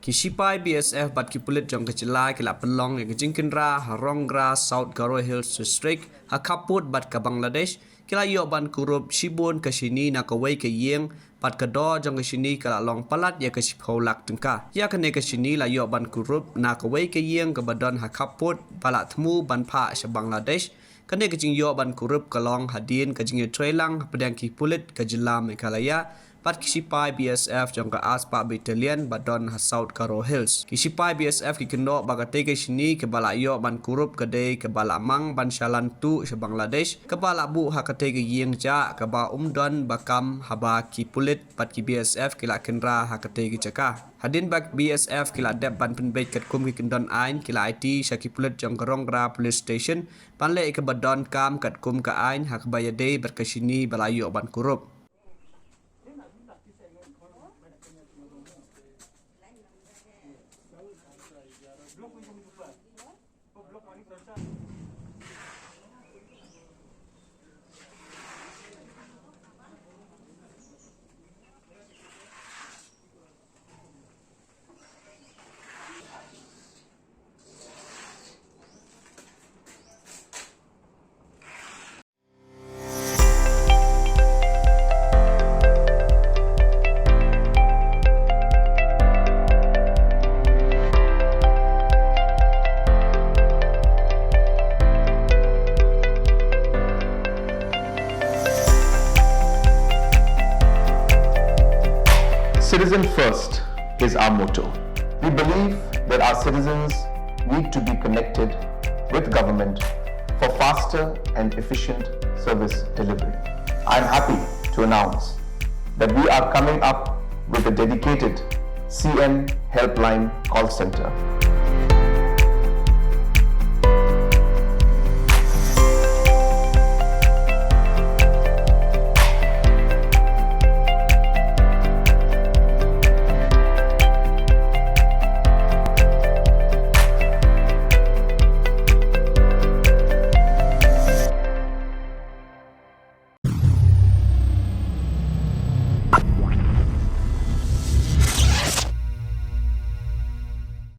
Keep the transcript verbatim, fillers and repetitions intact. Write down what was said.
Ki shipai B S F bad ki pulit jong ka jylla ki la pynlong ïa ka jingkynra ha Rongra, South Garo Hills District, ha khappud bad ka Bangladesh, ki la ïoh ban kurup shibun ka shini na kawei ka ïing, bad ka dor jong ka shini ka la long palat ïa ka shiphew lak tyngka. Ïa kane ka shini la ïoh ban kurup na kawei ka ïing kaba don ha khappud, ba la thmu ban phah sha Bangladesh. Kane ka jingïoh ban kurup ka long hadien ka jingïatreilang hapdeng ki pulit ka jylla Meghalaya bad ki shipai B S F jong ka Aspa Battalion ba don ha South Garo Hills. Ki shipai B S F ki kynnoh ba katei ka shini kaba la ïoh ban kurup ka dei kaba la mang ban shalan tuh sha Bangladesh, kaba la buh ha katei ka ïing jah kaba um don ba kam, haba ki pulit bad ki B S F ki la kynra ha katei ka jaka. Hadien ba B S F ki la dep ban pynbeit katkum ki kyndon aiñ, ki la aiti sha ki pulit jong ka Rongra Police Station ban leh ïa kaba donkam katkum ka aiñ ha kaba ïadei bad ka shini ba la ïoh ban kurup. Citizen first is our motto. We believe that our citizens need to be connected with government for faster and efficient service delivery. I am happy to announce that we are coming up with a dedicated C M Helpline call center.